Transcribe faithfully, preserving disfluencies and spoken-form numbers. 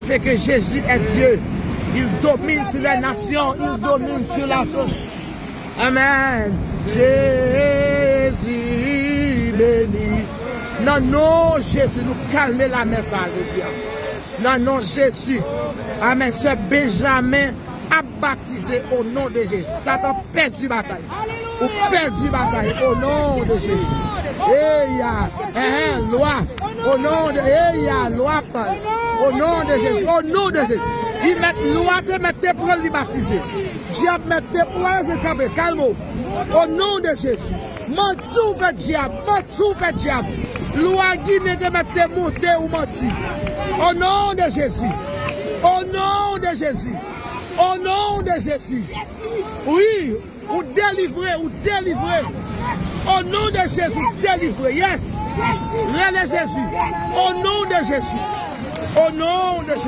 Sachez que Jésus est Dieu. Il domine sur les nations, il domine sur la société. Amen. Jésus béni. Nan non Jezi, nou kalme lamè sa a jodi a. Nan non Jezi. Amen. Sè Benjamen ap batize o non de Jezi. Satan pèdi batay. Ou pèdi batay o non de Jezi. Eya, enhen, lwa. O non de, eya, lwa pal. O non de Jezi. O non de Jezi. Li mèt lwa te mèt te pran li batize. Dyab mèt te pran se kanpe. Kalme w. O non de Jezi. Manti w fè dyab. Manti w fè dyab. Lwa Ginen te mèt te monte ou manti. O non de Jezi. O non de Jezi. O non de Jezi. Wi. Ou delivre, ou delivre. O non de Jezi, ou delivre. Yes. Rele Jezi. O non de Jezi. O non de Jezi.